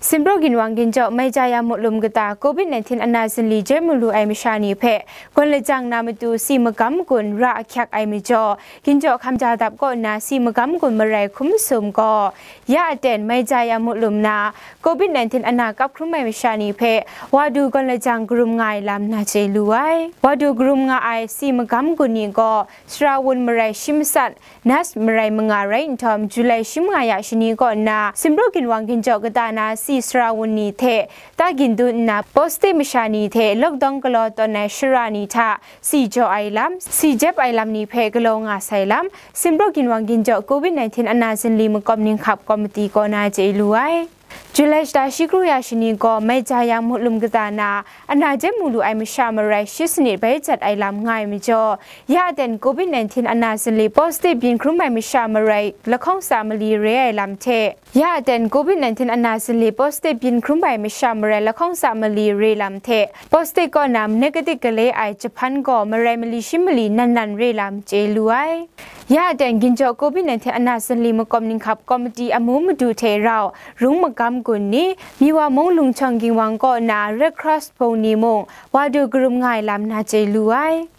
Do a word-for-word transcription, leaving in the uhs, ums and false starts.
Sinpraw ginwang ginjaw mai ja ya mu lum kata covid nineteen ana zinli jep mu lu ai masha ni hpe gawn lajang na matu si magam gun ra ahkyak ai majaw, ginjaw hkam ja dap kaw nna si magam gun marai hkrum masum gaw, ya aten mai ja ya mu lum na covid nineteen ana kap hkrum ai masha ni hpe wa du gawn lajang karum nga ai lam na chye lu ai. Wa du karum nga ai si magam gun ni gaw, Sarawun marai shi masat, Nas marai manga rai nhtawm, July shi manga ya shani kaw nna, Sinpraw ginwang ginjaw kata na si Sarawun ni hte ta gindu nna, positive masha ni hte lockdown galaw tawn ai shara ni hta si jaw ai lam, si jep ai lam ni hpe galaw nga sai lam, Sinpraw ginwang ginjaw covid nineteen ana zinli makawm ninghkap komiti kaw na chye lu ai. July shata shi kru ya shani gaw mai ja ya mu lum kata na, ana jep mu lu ai masha marai shi sanit bai jat ai lam nga ai majaw, ya aten covid nineteen ana zinli positive byin hkrum ai masha marai lahkawng tsa mali re ai lam hte, ya aten covid nineteen ana zinli positive byin hkrum ai masha marai lahkawng tsa mali re lam hte, positive kaw na negative gale ai jahpan gaw marai mali shi mali nan nan re lam chye lu ai. Ya aten ginjaw covid nineteen ana zinli makawm ninghkap komiti amu madu hte rau rung magam gun ni, Miwa mung Lungchawng ginwang kaw na Red Cross bung ni mung wa du karum nga ai lam na chye lu ai.